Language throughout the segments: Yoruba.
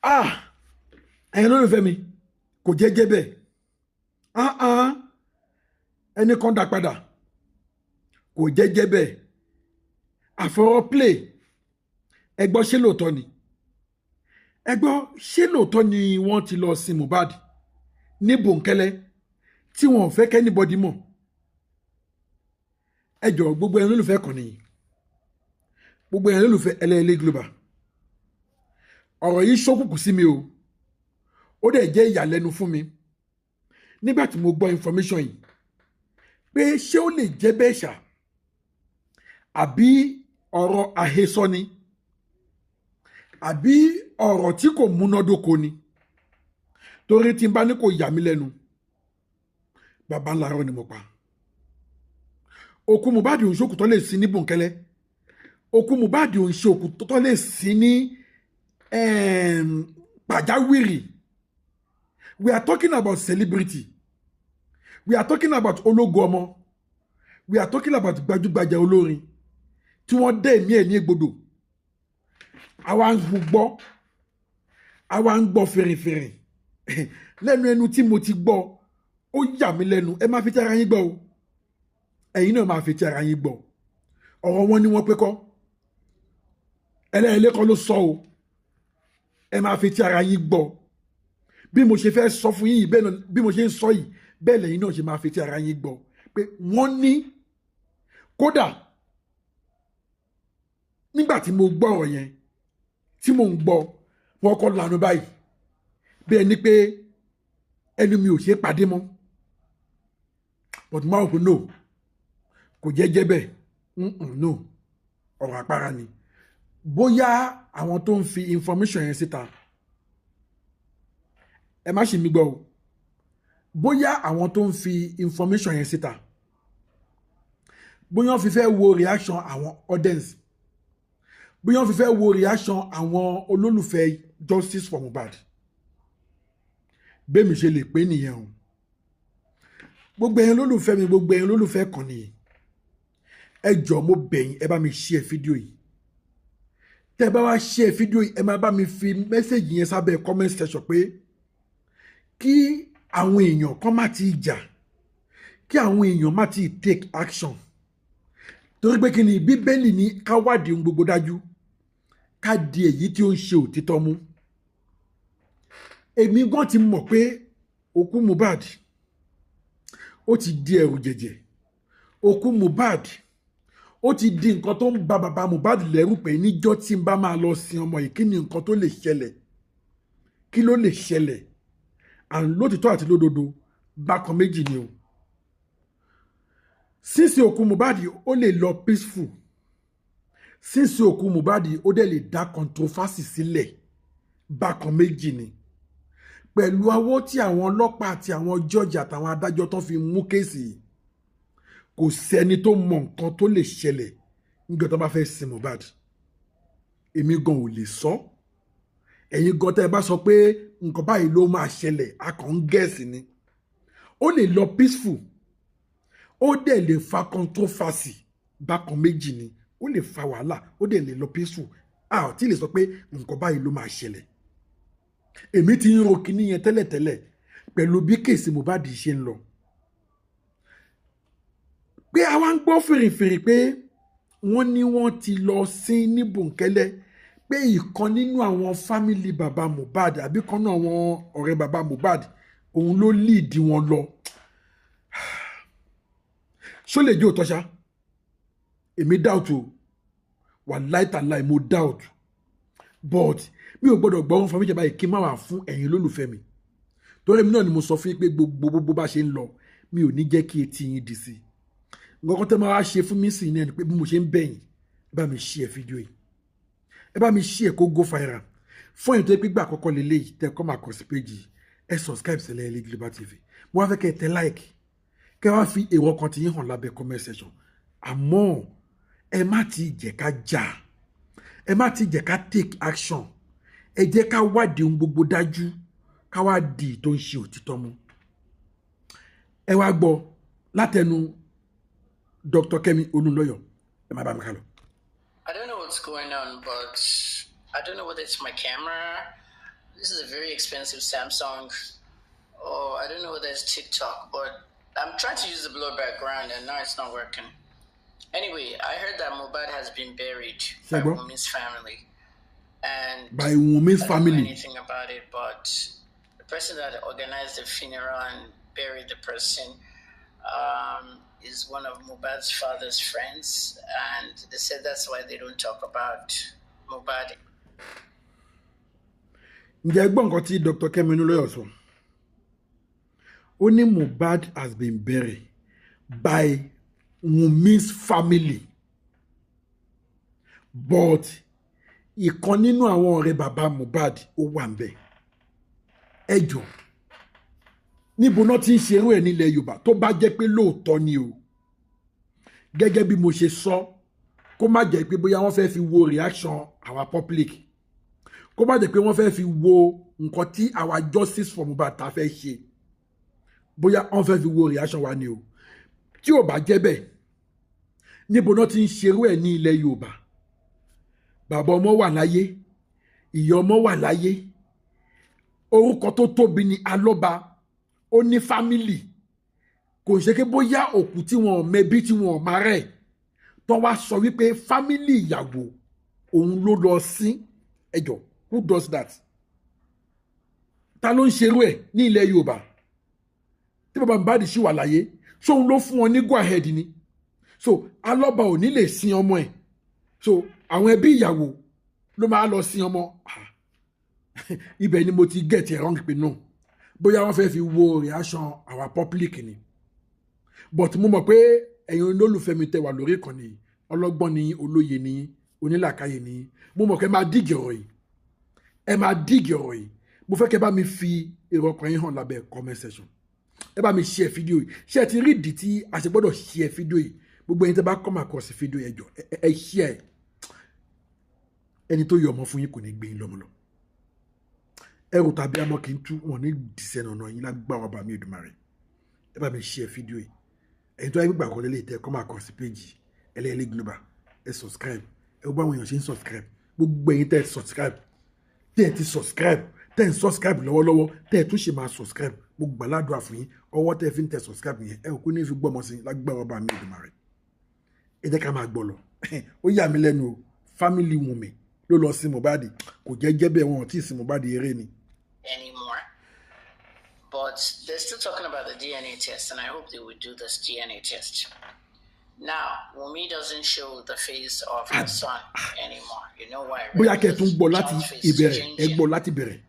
Ah, ẹ̀yin olólùfẹ́ mi, kò jẹ́jẹ́ bẹ́ẹ̀. Ah ah, ẹni kan dá padà, kò jẹ́jẹ́ bẹ́ẹ̀. Àfọwọ́ play. Ẹ gbọ́, ṣé lóòótọ́ ni? Ẹ gbọ́, ṣé lóòótọ́ ni wọ́n ti lọ sin Mohbad ní bòńkẹ́lẹ́ tí wọn ò fẹ́ kí anybody mọ̀? Ẹ jọ̀ọ́, gbogbo ẹ̀yin olólùfẹ́ kan nìyí, gbogbo ẹ̀yin olólùfẹ́ Ẹlẹ́ẹ̀lẹ́ Global, ọ̀rọ̀ yìí ṣókùnkùn sí mi o. Ó dẹ̀ jẹ́ ìyàlẹ́nu fún mi nígbà tí mo gbọ́ information yìí pé ṣé ó lè jẹ́ bẹ́ẹ̀ ṣá, àbí ọ̀rọ̀ àhesọ ni, àbí ọ̀rọ̀ tí kò múnádóko ni? Torí tí n bá ní kò yà mí lẹ́nu, bàbá ńlá irọ́ ni mo pa. Òkú Mohbad òun ṣòkù tó lè sin ní bòńkẹ́lẹ́. Òkú Mohbad òun ṣe òkú tó lè sin ní pàjáwìrì. We are talking about celebrity, we are talking about ológo ọmọ, we are talking about gbajúgbajà olórin tí wọ́n dé ẹ̀mí ẹ̀ ní egbodò. Àwa ń gbọ́, àwa ń gbọ́ fèrèfèrè lẹ́nu ẹnu tí mo ti gbọ́, ó yà mí lẹ́nu. Ẹ máa fi ti ara yín gbọ́ o, ẹ̀yin náà máa fi ti ara yín gbọ́. Ọ̀rọ̀ wọn ni wọ́n pé kọ́, Ẹlẹ́ẹ̀lẹ́ kọ́ ló sọ o. Ẹ máa fi ti ara yín gbọ́. Bí mo ṣe fẹ́ sọ fún yín yìí, bẹ́ẹ̀ náà bí mo ṣe ń sọ yìí, bẹ́ẹ̀ lẹ́yìn náà ṣe máa fi ti ara yín gbọ́ pé wọ́n ní. Kódà nígbà tí mo gbọ́ ọ̀rọ̀ yẹn, tí mò ń gbọ́, wọ́n kọ́ lanu báyìí bí ẹni pé ẹnu mi ò ṣe é pàdé mọ́. But mo rò pé no, kò jẹ́ jẹ́ bẹ́ẹ̀. No, ọ̀rọ̀ àpárá ni. Bóyá àwọn tó ń fi information yẹn síta, ẹ má ṣì mí gbọ́ o, bóyá àwọn tó ń fi information yẹn síta, bóyá wọ́n fi fẹ́ wo reaction àwọn audience, bóyá wọ́n fi fẹ́ wo reaction àwọn olólùfẹ́ Justice for Mohbad, bẹ́ẹ̀ mi ṣe lè pé nìyẹn o. Gbogbo ẹ̀yin olólùfẹ́ mi, gbogbo ẹ̀yin olólùfẹ́ kan nìyẹn, ẹ jọ̀ọ́, mo bẹ̀ yín, ẹ bá mi share fídíò yìí. Tẹ́ ẹ bá wá share fídíò yìí, ẹ máa bá mi fi message yẹn sábẹ́ comment section pé kí àwọn èèyàn kan má ti jà, kí àwọn èèyàn má ti take action. Torí pé kí ni? Bíbélì ní ká wádìí ohun gbogbo dájú, ká di èyí tí ó ń ṣe òtítọ́ mú. Èmi gan ti mọ̀ pé òkú Mohbad ó ti di ẹrù jẹ̀jẹ̀. Òkú Mohbad ó ti di nǹkan tó ń ba bàbá Mohbad lẹ́rù pé níjọ́ tí n bá máa lọ sin ọmọ yìí, kí ni nǹkan tó lè ṣẹlẹ̀? Kí ló lè ṣẹlẹ̀? À ń lótìtọ́ àti lódodo, bákan méjì ni o. Sínsìn òkú Mohbad, ó lè lọ peaceful. Sínsìn òkú Mohbad, ó dẹ̀ lè dá controversy sílẹ̀. Bákan méjì ni. Pẹ̀lú awọ́ tí àwọn ọlọ́pàá àti àwọn jọ́ọ̀jì àtàwọn adájọ́ tó fi mú case yìí, kò sẹ́ni tó mọ nǹkan tó lè ṣẹlẹ̀ nígbà tó bá fẹ́ sin Mohbad. Èmi gan ò lè sọ. Ẹ̀yin gan, tẹ́ ẹ bá sọ pé nǹkan báyìí ló máa ṣẹlẹ̀, a kàn ń guess ni. Ó lè lọ peaceful, ó dẹ̀ lè fa controversy. Bákan méjì ni. Ó lè fa wàhálà, ó dẹ̀ lè lọ peaceful. A ò tí ì lè sọ pé nǹkan báyìí ló máa ṣẹlẹ̀. Èmi ti ń ro kinní yẹn tẹ́lẹ̀tẹ́lẹ̀ pẹ̀lú bí case Mohbad ṣe ń lọ, pé àwa ń gbọ́ fèrèfèrè pé wọ́n ní wọ́n ti lọ sí ní bòńkẹ́lẹ́, pé ìkan nínú àwọn family bàbá Mohbad àbí kan náà àwọn ọ̀rẹ́ bàbá Mohbad, òun ló lead wọn lọ. Ṣó lè jẹ́ òótọ́ ṣá? Èmi doubt o. Wàláì tàláì, mo doubt, but mi ò gbọ́dọ̀ gbọ́ information báyìí kí n má wà fún ẹ̀yin olólùfẹ́ mi, torí èmi náà ni mo sọ fún yín pé gbogbo gbogbo bá ṣe ń lọ, mi ò ní jẹ́ kí etí yín di sí i. Nǹkan kan tẹ́ máa wá ṣe fún mi sí ní ẹni pé bí mo ṣe ń bẹ̀yìn, ẹ bá mi share fídíò yìí, ẹ bá mi share kó go viral. Fún ẹ̀yin tó yẹ pé gbà àkọ́kọ́ lélẹ́yìí tẹ́ kọ́ máa kọ̀ sí page yìí, ẹ subscribe sí Ẹlẹ́yẹlé Global TV. Mo wá fẹ́ kẹ́ ẹ tẹ like, kẹ́ wá fi èrò ọkàn tí yín hàn lábẹ́ comment section. Àmọ́ ẹ má ti jẹ́ ká jà, ẹ má ti jẹ́ ká take action. Ẹ jẹ́ ká wádìí ohun gbogbo dájú, ká wá di tó ń ṣe òtítọ́ mú. Ẹ wá gbọ́ látẹnu Dr. Kemi Olúnlọ́yọ̀. Ẹ má bá mi ká lọ. I don't know what's going on, but I don't know whether it's my camera. a very expensive Samsung. Oh, I don't know whether it's TikTok, but I'm trying to use the blur background and now it's not working. Anyway, I heard that Mohbad has been buried by Ṣé gbọ́? Wunmi's family. And By Wunmi's I don't know family. Anything about it, but the person that organized the funeral and buried the person is one of Mohbad's father's friends, and they said that's why they don't talk about Mohbad Ǹjẹ́ ẹ gbọ́ nǹkan tí Dr. Kemi Olunloyo sọ? Ó ní Mohbad has been buried by Wunmi's family, but ìkan nínú àwọn ọ̀rẹ́ bàbá Mohbad, ó wà ń bẹ̀. Ẹ jọ, níbo náà ti ń ṣerú ẹ̀ nílẹ̀ Yorùbá? Tó bá jẹ́ pé lóòótọ́ ni o, gẹ́gẹ́ bí mo ṣe sọ, kó má jẹ́ pé bóyá wọ́n fẹ́ fi wo reaction our public, kó má jẹ́ pé wọ́n fẹ́ fi wo nǹkan tí our Justice for Mohbad ta fẹ́ ṣe, bóyá wọ́n fẹ́ fi wo reaction wa ni o. Tí ò bá jẹ́ bẹ́ẹ̀, níbo náà ti ń ṣerú ẹ̀ ní ilẹ̀ Yorùbá? Bàbá ọmọ wà láyé, ìyá ọmọ wà láyé, orúkọ tó tóbi ni Alọ́ba, ó ní family. Kò ṣe pé bóyá òkú tí wọn ò mẹbí, tí wọn ò má rẹ̀, tó wá sọ wípé family ìyàwó òun ló lọ sí. Ẹjọ́, who does that? Ta ló ń ṣerú ẹ̀ ní ilẹ̀ Yorùbá tí bàbá Mohbad ṣì wà láyé? Ṣóun ló fún wọn ní go ahead ni? So Alọ́ba ò ní lè sin ọmọ ẹ̀, so àwọn ẹbí ìyàwó ló máa lọ sin ọmọ. Ah, ibẹ̀ ni mo ti get it wrong pé no, bóyá wọ́n fẹ́ fi wo reaction our public ni. But mo mọ̀ pé ẹ̀yin olólùfẹ́ mi tẹ́ wà lórí ìkànnì yìí, ọlọ́gbọ́n ni, olóye ni, onílàkàyè ni. Mo mọ̀ pé ẹ máa dig ọ̀rọ̀ yìí, ẹ máa dig ọ̀rọ̀ yìí. Mo fẹ́ kẹ́ bá mi fi èrò ọkàn yín hàn lábẹ́ comment section. Ẹ bá mi share fídíò yìí. Ṣé ẹ ti rí ìdí tí a ṣe gbọ́dọ̀ share fídíò yìí? Gbogbo ẹ̀yin tẹ́ bá come across fídíò yẹn, jọ, ẹ share. Ẹni tó yọ ọmọ fún yín kò ní gbé yín lọ́mọ lọ. Ẹrù tàbí amọ kì í tú wọn ní dìsẹ́nà ọ̀nà yín lágbára ọba mi Èdùmàrè. Ẹ bá mi share fídíò yìí. Ẹ̀yin tó yẹ gbígbà kọ́ lélẹ̀ tẹ́ come across page Ẹlẹ́yẹlé Global, ẹ subscribe. Ẹ gbọ́ àwọn èèyàn ṣe ń subscribe. Gbogbo ẹ̀yin tẹ́ subscribe, tẹ́ ẹ ti subscribe, tẹ́ ẹ ń subscribe lọ́wọ́lọ́wọ́, tẹ́ ẹ tún ṣe máa subscribe, mo gbà ládùúrà fún yín, ọwọ́ tẹ́ ẹ fi ń tẹ subscribe yẹn, ẹ ò kú ní fi gbọ́mọ sí lágbára ọba mi Èdùmàrè. Ẹ jẹ́ ká máa gbọ́ lọ. Ó yà mí lẹ́nu o. Family Wunmi ló lọ sí Mohbad. Kò jẹ́ jẹ́ bẹ́ẹ̀, wọn ò tí ì sí Mohbad, eré ni. Anymore. But they're still talking about the DNA test, and I hope they would do this DNA test. Now, Wunmi doesn't show the face of her son anymore. You know why? Bóyá kẹ́ ẹ tún gbọ́ láti ìbẹ̀rẹ̀, ẹ gbọ́ láti bẹ̀rẹ̀.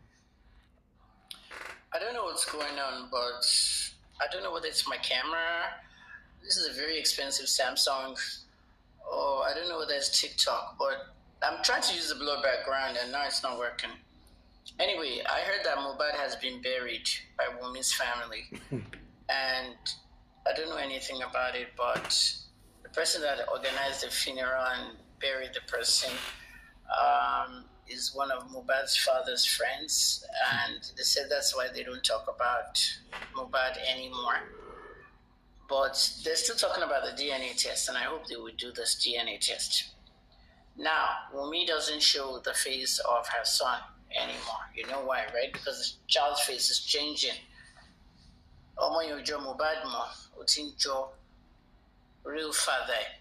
I don't know what's going on, but I don't know whether it's my camera. This is a very expensive Samsung. Oh, I don't know whether it's TikTok, but I'm trying to use the blur background and now it's not working. Anyway, I heard that Mohbad has been buried by Wunmi's family. And I don't know anything about it, but the person that organized the funeral and buried the person is one of Mohbad's father's friends, and they said that's why they don't talk about Mohbad anymore. But they're still talking about the DNA test, and I hope they would do this DNA test. Now, Wunmi doesn't show the face of her son anymore. You know why, right? Because the child's face is changing. Ọmọ yẹn ò jọ Mohbad mọ́, ó ti ń jọ real father ẹ̀.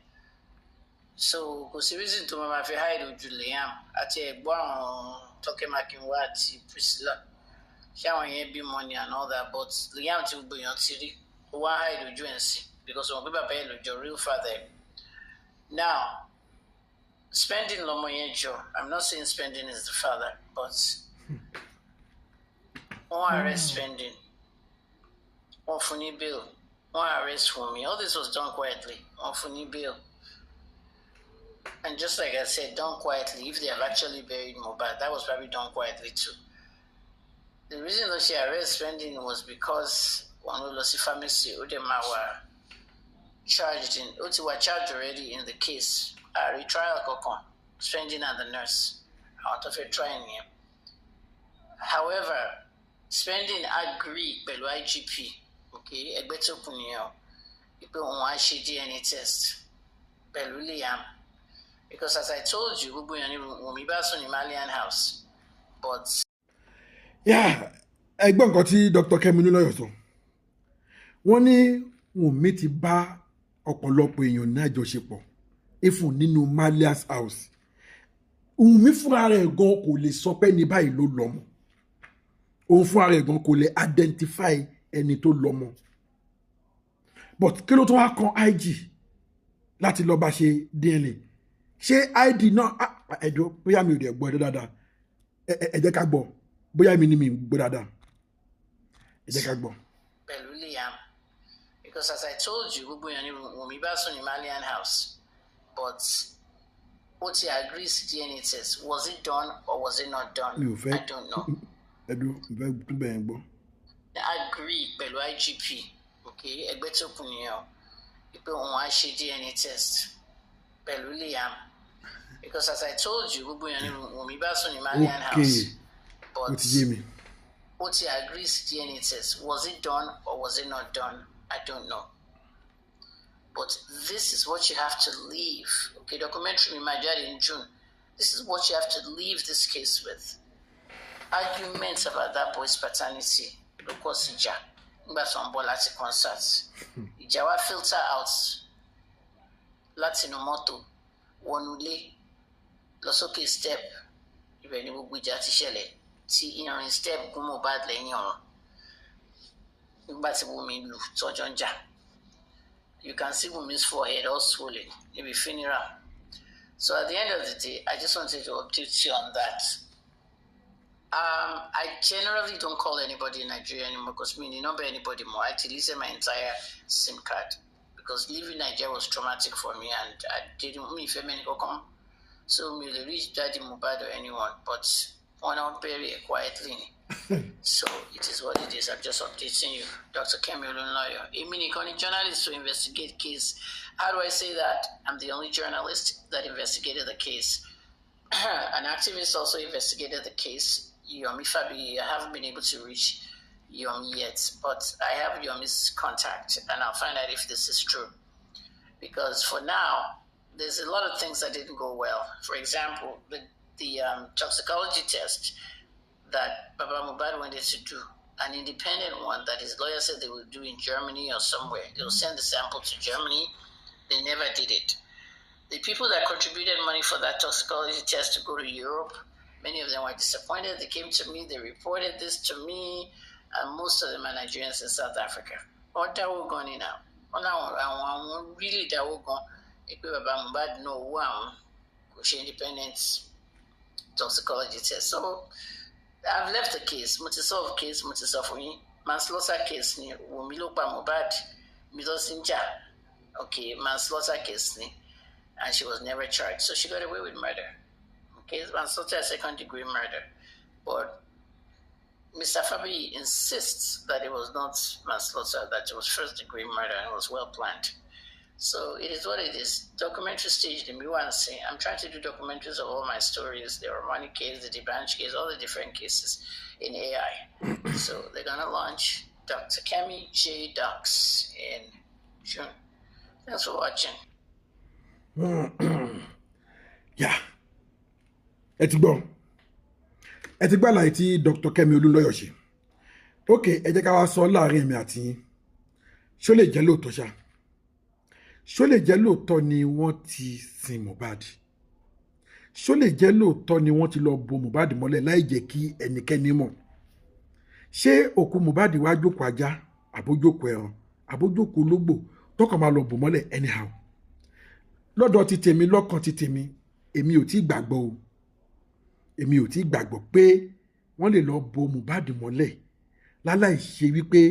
So kò sí reason tó máa fi hide ojú Liam. Àti ẹ̀gbọ́n àwọn Tọ́kẹ́ Mákinwá àti Priscilla, ṣé àwọn yẹn bímọ ni and all that, but Liam ti gbogbo èèyàn ti rí, ó wá hide ojú ẹ̀ sí because wọn gbé bàbá ẹ̀ ló jọ real father ẹ̀. Now, Spending lọmọ yẹn jọ. I'm not saying Spending is the father, but wọ́n arrest Spending, wọ́n fún ní bail. Wọ́n arrest Wunmi. All this was done quietly. Wọ́n fún ní bail. And just like I said, done quietly. If they have actually buried Mohbad, that was probably done quietly too. The reason that she arrested Spending was because wọn ló lọ sí pharmacy, ó dẹ̀ máa wà charged in, ó ti wà charged already in the case. Àrí trial kankan, Spending and the nurse, àwọn tó fẹ́ try nìyẹn. However, Spending agree pẹ̀lú IGP, okay, ẹgbẹ́ tó kù nìyẹn o, pé òun á ṣe DNA test pẹ̀lú Liam, because as I told you, gbogbo èèyàn ní Wunmi bá sùn ní Malian house, but. Yeah, ẹ gbọ́ nǹkan tí Dr. Kemi Olunloyo sọ. Wọ́n ní Wùnmí ti bá ọ̀pọ̀lọpọ̀ èèyàn ní àjọṣepọ̀, ifun nínú Marlian's house. Wùnmí fúnra rẹ̀ gan kò lè sọ pé ní báyìí ló lọ́mọ. Òun fúnra rẹ̀ gan kò lè identify ẹni tó lọ́mọ. But kí ló tún wá kan IG láti lọ bá ṣe DNA? Ṣé ID náà ẹ̀dọ́? Bóyá mi ò dẹ̀ gbọ́ ẹ̀dọ́ dáadáa. Ẹ jẹ́ ká gbọ́. Bóyá mi ni mi gbọ́ dáadáa, ẹ jẹ́ ká gbọ́. Pẹ̀lú Liam, because as I told you, gbogbo èèyàn ni Wunmi bá sùn ní Marlian house, but ó ti agree sí DNA test. Was it done or was it not done? Mi ò fẹ́ I don't know. Ẹ̀dùn ìfẹ́ tún bẹ̀yẹn gbọ́. Agree pẹ̀lú IGP, okay, ẹgbẹ́ tó kù nìyẹn o, pé òun á ṣe DNA test pẹ̀lú Liam, because as I told you, gbogbo èèyàn ni Wunmi bá sùn ní Marlian house, but Ó ti yé mi. Ó ti agree sí DNA test. Was it done or was it not done? I don't know. But this is what you have to leave, okay? Documentary mi máa jáde in June. This is what you have to leave this case with. Arguments about that boy's paternity ló kọ́ sí ìjà nígbà tó ń bọ̀ láti concert. Ìjà wa filter out láti inú mọ́tò wọnú ilé lọ sókè step. Ibẹ̀ ni gbogbo ìjà ti ṣẹlẹ̀, tí irin step gún Mohbad lẹ́yìn ọ̀run nígbà tí Wunmi lù tọ́jọ́ ń jà. You can see Wunmi's forehead all swollen níbi funeral. So at the end of the day, I just wanted to update you on that. I generally don't call anybody in Nigeria anymore because me number anybody more. I deleted my entire SIM card because leaving Nigeria was traumatic for me and I didn't me if any come. So me reach Daddy Mohbad or anyone, but one out bury it quietly. So it is what it is. I'm just updating you. Dr. Kemi Olunloyo. Èmi nìkan ni journalist to investigate case. How do I say that? I'm the only journalist that investigated the case. An activist also investigated the case, Yomi Fabi. I haven't been able to reach Yomi yet, but I have Yomi's contact and I'll find out if this is true. Because for now, there's a lot of things that didn't go well. For example, the toxicology test that Baba Mohbad wanted to do, an independent one that his lawyer said they would do in Germany or somewhere. They'll send the sample to Germany. They never did it. The people that contributed money for that toxicology test to go to Europe, many of them were disappointed. They came to me, they reported this to me, and most of them are Nigerians in South Africa. Wọ́n dáwó gan ni now. Wọ́n láwọn àwọn really dáwó gan. Pé Baba Mohbad ná owó àwọn kò ṣe independent toxicology test. So I've left the case. Mo ti solve case, mo ti sọ fún yín. Manslaughter case ni. Wunmi ló pa Mohbad. Mi lọ sí ń jà. Okay, manslaughter case ni. And she was never charged. So she got away with murder. Okay, manslaughter, second degree murder. But Mr. Fabi insists that it was not manslaughter, that it was first degree murder and it was well planned. So it is what it is. Documentary stage, the nuance. I'm trying to do documentaries of all my stories, the Romani case, the D'Banj case, all the different cases in AI. So they're gonna launch Dr. Kemi J Docs in June. Thanks for watching. Yà, ẹ ti gbọ́, ẹ ti gbọ́ àlàyé tí Dr. Kemi Olúnlọ́yọ̀ ṣe. Ok, ẹ jẹ́ ká wá sọ láàrin èmi àti yín. Ṣó lè jẹ́ lóòótọ́ ṣá? Ṣó lè jẹ́ lóòótọ́ ni wọ́n ti sin Mohbad? Ṣó lè jẹ́ lóòótọ́ ni wọ́n ti lọ bo Mohbad mọ́lẹ̀ láì jẹ́ kí ẹnikẹ́ni mọ̀? Ṣé òkú Mohbad wá jókòó ajá, àbójókòó ẹran, àbójókòó ológbò tọkàn máa lọ bò mọ́lẹ̀ anyhow? Lọ́dọ̀ ti tèmi, lọ́kàn ti tèmi, èmi ò tí gbàgbọ́ o. Èmi ò tí gbàgbọ́ pé wọ́n lè lọ bo Mohbad mọ́lẹ̀ láláì ṣe wípé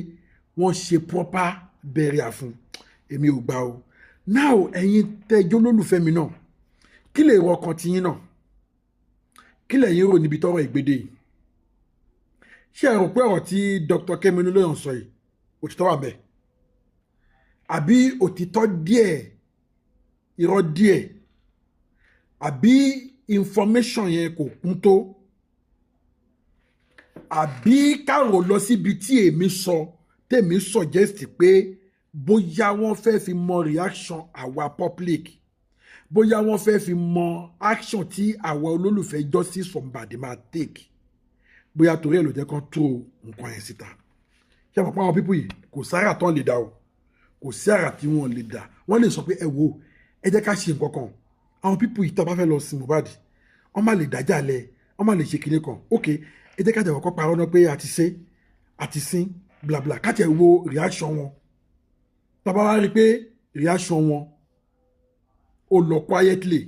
wọ́n ṣe proper burial fún. Èmi ò gbà o. Now, ẹ̀yin tẹ́jọ́ lólùfẹ́ mi náà, kí lè rọ ọkàn tiyín náà? Kí lẹ̀yin rò níbi tọ́rọ̀ ìgbédè yìí? Ṣé ẹ rò pé ọ̀rọ̀ tí Dr. Kemi Olúnlọ́yọ̀ sọ yìí, òtítọ́ wà bẹ́ẹ̀, àbí òtítọ́ díẹ̀, irọ́ díẹ̀, àbí information yẹn kò kún tó, àbí káàrò lọ síbi tí èmi sọ, tèmi suggest pé bóyá wọ́n fẹ́ fi mọ reaction àwa public, bóyá wọ́n fẹ́ fi mọ action tí àwa olólùfẹ́ Justice for Mohbad máa take? Bóyá torí ẹ̀ ló jẹ́ kán tó nǹkan yẹn síta. Ṣé àwọn àwọn people yìí, kò sára tán lè dá o, kò sí àrà tí wọ́n lè dá. Wọ́n lè sọ pé, "Ẹ wo, ẹ jẹ́ ká ṣe nǹkan kan. Àwọn people yìí, tá a bá fẹ́ lọ sin Mohbad, wọ́n má lè dájà lẹ̀, wọ́n má lè ṣe kinní kan. Ok, ẹ jẹ́ ká jẹ́ kọ́kọ́ parọ́ náà pé a ti ṣe, a ti sin, bla bla, ká tiẹ̀ wo reaction wọn. Tá a bá wá rí i pé reaction wọn ó lọ quietly,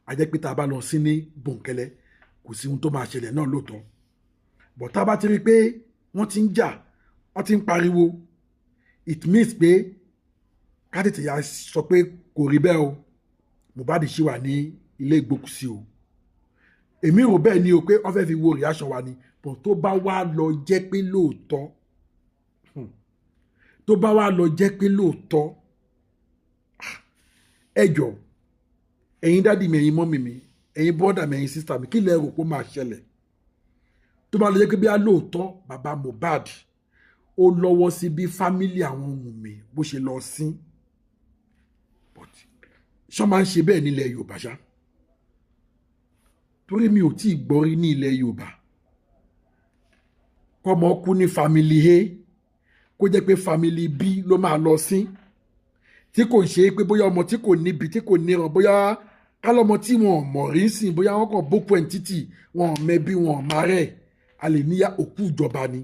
a jẹ́ pé tá a bá lọ sí ní bòńkẹ́lẹ́, kò sí ohun tó máa ṣẹlẹ̀ náà lóòótọ́. But tá a bá ti rí i pé wọ́n ti ń jà, wọ́n ti ń pariwo, it means pé ká tètè ya sọ pé kò rí bẹ́ẹ̀ o, Mohbad ṣì wà ní ilé ìgbókùsí o." Èmi rò bẹ́ẹ̀ ni o, pé wọ́n fẹ́ fi wo reaction wa ni. But tó bá wá lọ jẹ́ pé lóòótọ́, tó bá wá lọ jẹ́ pé lóòótọ́, ẹ jọ, ẹ̀yin daddy mi, ẹ̀yin mummy mi, ẹ̀yin brother mi, ẹ̀yin sister mi, kí lẹ rò pé ó máa ṣẹlẹ̀ tó bá lọ jẹ́ pé bí a lóòótọ́ bàbá Mohbad ó lọ́wọ́ sí bí family àwọn Wùnmí bó ṣe lọ sí? But ṣọ́ máa ń ṣe bẹ́ẹ̀ nílẹ̀ Yorùbá ṣá? Torí mi ò tí ì gbọ́ rí ní ilẹ̀ Yorùbá kọ́mọ kú ní family A, kó jẹ́ pé family B ló máa lọ sí, tí kò ń ṣe pé bóyá ọmọ tí kò níbi, tí kò níran, bóyá kálọ́mọ tí wọn ò mọ̀ rí sìn, bóyá wọn kàn bókun ẹ̀ títì, wọn ò mẹbí, wọn ò má rẹ̀, a lè níyà òkú ìjọba ni,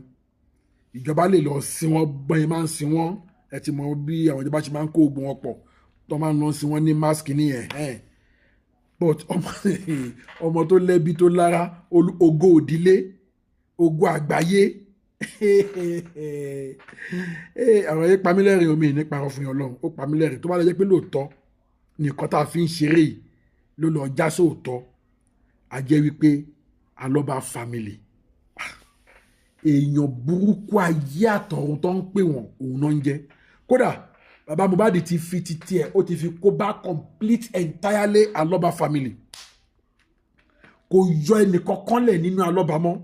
ìjọba lè lọ sin wọn bọ́n máa ń sin wọn. Ẹ ti mọ bí àwọn ìjọba ṣe máa ń kó ogun wọn pọ̀ tó máa ń lọ sin wọn ní mask ní ẹ̀. But ọmọ tó lẹ́bi, tó lára, ògo òdílé, ògo àgbáyé, àwọn yẹn pa mí lẹ́rìn omi nípa ọ̀fun yẹn. Ọlọ́run, ó pa mí lẹ́rìn. Tó bá lọ jẹ́ pé lóòótọ́ nìkan tá a fi ń ṣeré yìí ló lọ já sóòótọ́, a jẹ́ wípé Alọ́ba family, èèyàn burúkú ayé àtọ̀run tó ń pè wọ́n, òun náà ń jẹ́. Kódà bàbá Mohbad ti fi titi ẹ̀, ó ti fi kó bá complete entirely Alọ́ba family. Kò yọ ẹnìkankan lẹ̀ nínú Alọ́ba mọ́.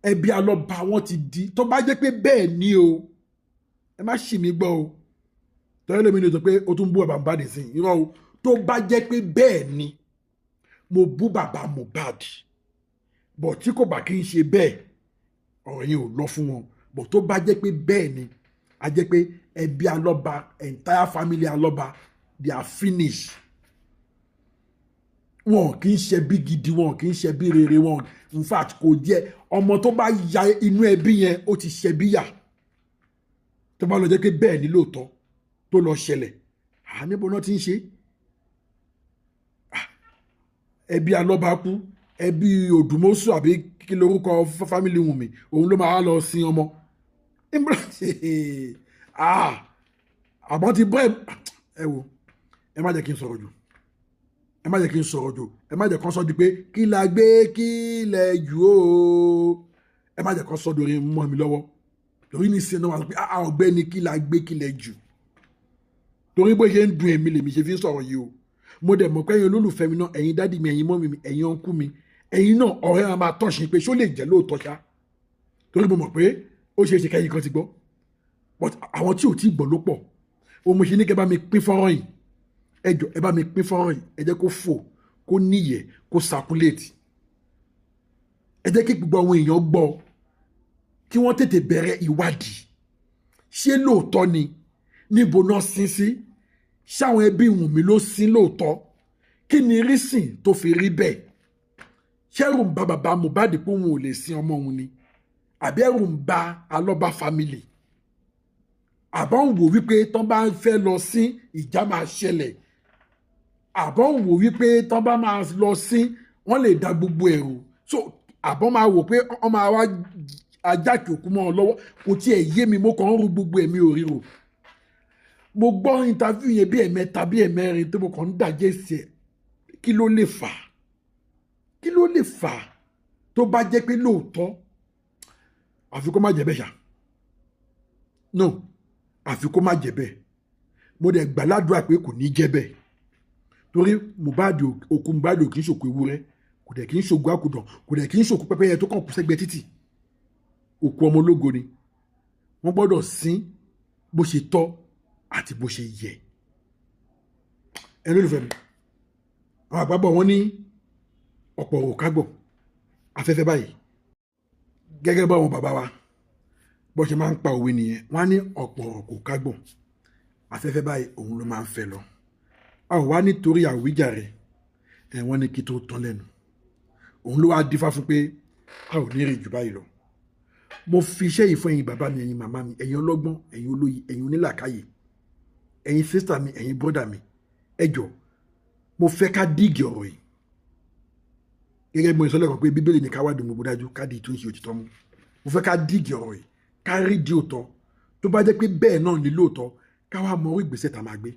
Ẹbí Alọ́ba wọn ti di. Tó bá jẹ́ pé bẹ́ẹ̀ ni o, ẹ má ṣì mí gbọ́ o, tọ́lá lómi ni o sọ pé o tún bú bàbá Mohbad sí. Irọ́ o. Tó bá jẹ́ pé bẹ́ẹ̀ ni, mo bú bàbá Mohbad. Bọ̀ tí kò bá kí n ṣe bẹ́ẹ̀, ọ̀rọ̀ yẹn ò lọ fún wọn. Bọ̀ tó bá jẹ́ pé bẹ́ẹ̀ ni, a jẹ́ pé ẹbí Alọ́ba, entire family Alọ́ba, they are finished. Wọn kì í ṣe bí gidi, wọn kì í ṣe bí rere. Wọn, in fact, kò jẹ́ ọmọ tó bá ya inú ẹbí yẹn, ó ti ṣe bí yà. Tó bá lọ jẹ́ pé bẹ́ẹ̀ ni lóòótọ́ tó lọ ṣẹlẹ̀, níbo náà ti ń ṣe? Ẹbí Alọ́ba kú, ẹbí Òdùmọ̀ṣù àbí kí lorúkọ family Wùnmí, òun ló máa lọ sin ọmọ. Àmọ́ ti bọ́ ẹ wo, ẹ má jẹ́ kí n sọ̀rọ̀ jù, ẹ má jẹ́ kí n sọ̀rọ̀ jù, ẹ má jẹ́ kán sọ di pé kí la gbé, kí lẹ jù ó. Ẹ má jẹ́ kán sọ dorí mọ́ mi lọ́wọ́, torí ní sinú wa sọ pé ọ̀gbẹ́ni, kí la gbé, kí lẹ jù? Torí bó ṣe ń dùn èmi lèmi ṣe fi ń sọ̀rọ̀ yìí o. Mo dẹ̀ mọ̀ pé ẹ̀yin olólùfẹ́ mi náà, ẹ̀yin daddy mi, ẹ̀yin mummy mi, ẹ̀yin uncle mi, ẹ̀yin náà, ọ̀rẹ́ wa máa tọ̀sí pé ṣó lè jẹ́ lóòótọ́ ṣá? Torí mo mọ̀ pé ó ṣeé ṣe kẹ́yìn kan ti gbọ́, but àwọn tí ò tí gbọ́ ló pọ̀. O mo ṣe ní kẹ́ bá mi pín fọ́nrán yìí. Ẹ jọ, ẹ bá mi pín fọ́nrán yìí. Ẹ jẹ́ kó fò, kó níyẹ̀, kó circulate. Ẹ jẹ́ kí gbogbo àwọn èèyàn gbọ́, kí wọ́n tètè bẹ̀rẹ̀ ìwádìí. Ṣé lóòótọ́ ni? Níbo náà sin sí? Ṣáwọn ẹbí Wùnmí ló sin lóòótọ́? Kí ni reason tó fi rí bẹ́ẹ̀? Ṣẹ́rù ń ba bàbá Mohbad pé òun ò lè sin ọmọ òun ni, àbí ẹ̀rù ń ba Alọ́ba family, àbọ̀ ń wò wípé tán bá ń fẹ́ lọ sí, ìjà máa ṣẹlẹ̀, àbọ̀ ń wò wípé tán bá máa lọ sí, wọ́n lè da gbogbo ẹ̀rù so, àbọ̀ máa wò pé wọ́n máa wá ajáke òkú mọ́ ọ lọ́wọ́? Kò tiẹ̀ yé mi. Mo kàn ń ru gbogbo ẹ̀mí òríro. Mo gbọ́ interview yẹn bí ẹ̀mẹ́ta, bí ẹ̀mẹ́rin, tó mo kàn ń dàjẹ́ sí ẹ̀. Kí ló lè fà? Kí ló lè fà tó bá jẹ́ pé lóòótọ́? Àfi kó má jẹ́ bẹ́ẹ̀ ṣá. No, àfi kó má jẹ́ bẹ́ẹ̀. Mo dẹ̀ gbàládùá pé kò ní jẹ́ bẹ́ẹ̀, torí Mohbad, òkú Mohbad ò kì í ṣòkú ewúrẹ́, kò dẹ̀ kì í ṣòkú àkùdàn, kò dẹ̀ kì í ṣòkú pẹ́pẹ́yẹ tó kàn kú sẹ́gbẹ́ títì. Òkú ọmọ ológo ni. Wọ́n gbọ́dọ̀ sin bó ṣe tọ́ àti bó ṣe yẹ. Ẹni olùfẹ́ mi, àwọn àgbàbọ̀ wọn ní ọ̀pọ̀ òrò kágbọ̀ afẹ́fẹ́ báyìí. Gẹ́gẹ́ báwọn bàbá wa bó ṣe máa ń pa òwe nìyẹn, wọ́n á ní ọ̀pọ̀ ọ̀rọ̀ kò kágbọ̀n, afẹ́fẹ́ báyìí òun ló máa ń fẹ́ lọ. A ò wá nítorí àwíjàre ẹ̀ wọ́n ní kí tó tán lẹ́nu, òun ló wá dífá fún pé a ò ní rí jù báyìí lọ. Mo fi iṣẹ́ yìí fún ẹ̀yin bàbá mi, ẹ̀yin màmá mi, ẹ̀yin ọlọ́gbọ́n, ẹ̀yin olóye, ẹ̀yin onílàkàyè, ẹ̀yin sister mi, ẹ̀yin brother mi. Ẹ jọ̀ọ́, mo fẹ́ ká dig ọ̀rọ̀ yìí. Gẹ́gẹ́ bí mo sọ lẹ́kọ̀ọ́ pé Bíbélì ní ká wádìí gbogbo dájú, ká di ìtúnṣe òtítọ́ mú. Mo fẹ́ ká dig ọ̀rọ̀ yìí, ká rí di òótọ́. Tó bá jẹ́ pé bẹ́ẹ̀ náà ní lóòótọ́, ká wá mọ orí ìgbésẹ̀ tá a máa gbé.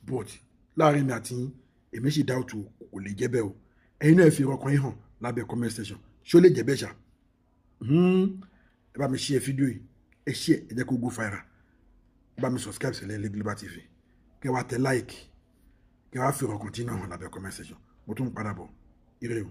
But láàrin mi àti yín, èmi sì doubt o, kò lè jẹ́ bẹ́ẹ̀ o. Ẹ̀yin náà fi ọkàn yín hàn lábẹ́ comment section. Ṣó lè jẹ́ bẹ́ẹ̀ ṣá? Ẹ bá mi share fídíò yìí, ẹ share, ẹ jẹ́ kó go viral. Ẹ bá mi subscribe sílẹ̀ Ilé Global TV, kẹ́ wá tẹ like, kẹ́ wá fi ọkàn tí náà hàn lábẹ́ comment section. Mo tún ń padà bọ̀. Ire o.